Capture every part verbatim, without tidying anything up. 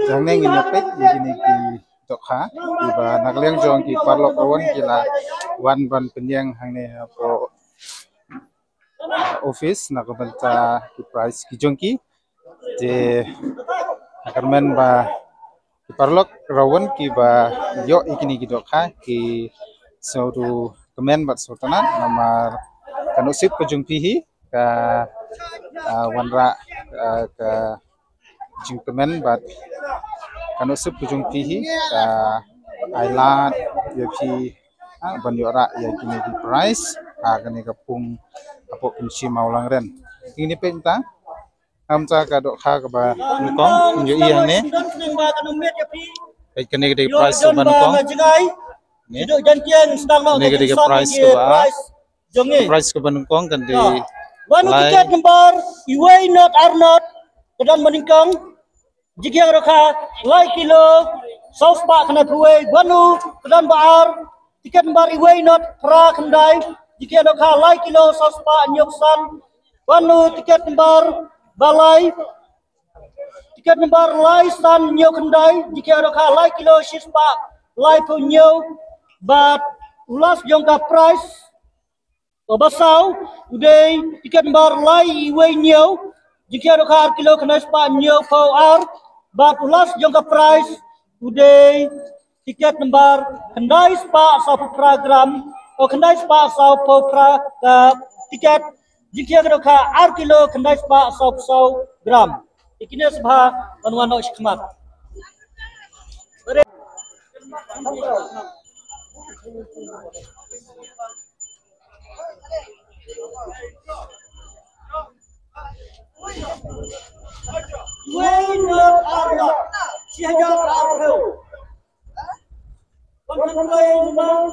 Te hangne ngin ïa peit ïa kine ki dohkha kiba na ka liang jong ki paralok Rawan ki la wan ban pynïeng hangne hapoh office na ka bynta ki prize ki jong ki. Te nga kyrmen ba ki paralok Rawan kiba ïoh ïa kine ki dohkha ki sngewthuh kmen bad sngewtynnat namar ka nusip ka jong phi hi ka, ah, wanrah, ah, ka jingkmen bad ka nusip ka jong phi hi ka ai lad ïa phi, ah, ban ïoh rah ïa kine ki prize ha kane ka pung hapoh Kynshi Mawlangren. Kine peit mynta. Ngam ta ka dohkha kaba nyngkong, ïohi hangne. Peit kane ka dei prize kaba nyngkong. Ne. Kane ka dei ka prize kaba ar. Prize kaba nyngkong kan dei. Wan u lai. Tiket number iwei not ar not ka don ba nyngkong. Jingkieng dohkha lai kilo saw spah khyndai phew wei. Wan u ka don ba ar. Tiket number iwei not phra khyndai. Jingkieng dohkha lai kilo saw spah hynñiew san. Wan u tiket number ba lai. Tiket number lai san hynñiew khyndai. Jingkieng dohkha lai kilo shi spah lai phew hynñiew. Bad u last jong ka prize kaba saw u dei tiket number lai iwei hynñiew. Jingkieng dohkha ar kilo khyndai spah hynñiew phew ar. Bad u last jong ka prize u dei tiket number khyndai spah saw phew phra gram. O khyndai spah saw phew phra, eh, tiket. Jingkieng dohkha ar kilo khyndai spah saw phew saw gram. Ïa kine sngewbha ban wan noh shakhmat. Iwei not ar not. Shi hajar arphew. Wan kynroi ïa u Mang.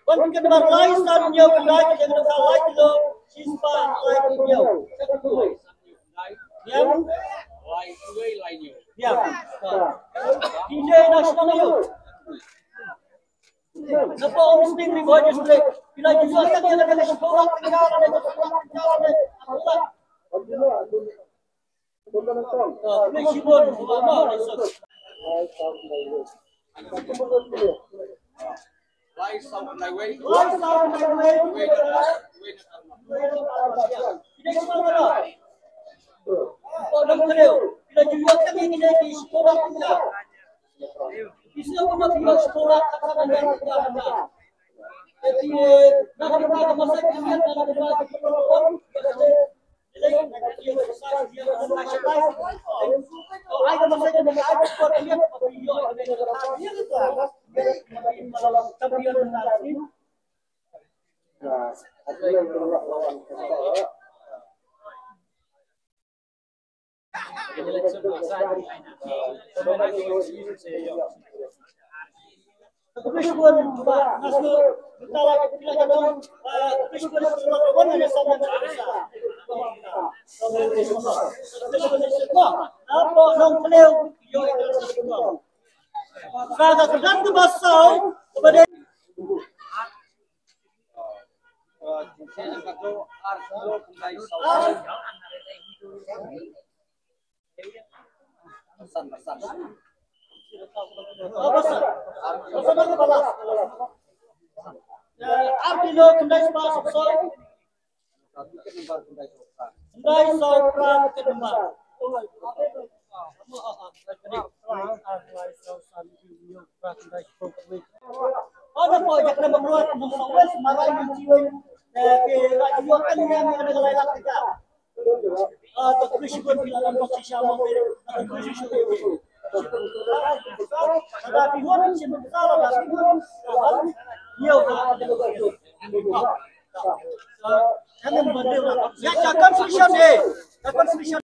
Wan tiket number lai san hynñiew khyndai, tiket number lai kilo shi spah lai hynñiew. Ïa. Ïa. Ine na shnong ïa u. Napoh Umsning Ri Bhoi District. Phi la ju ïoh tang ïa la ka shiphew lak tyngka, la ka shiphew lak tyngka, la ka shiphew lak. Ar kilo khyndai spah saw. Khyndai saw phra khyndai. Ana po jak na makruat nung sawes marai nung jiwen. Ke la jiwa kan ya mi ana galai lak tiga.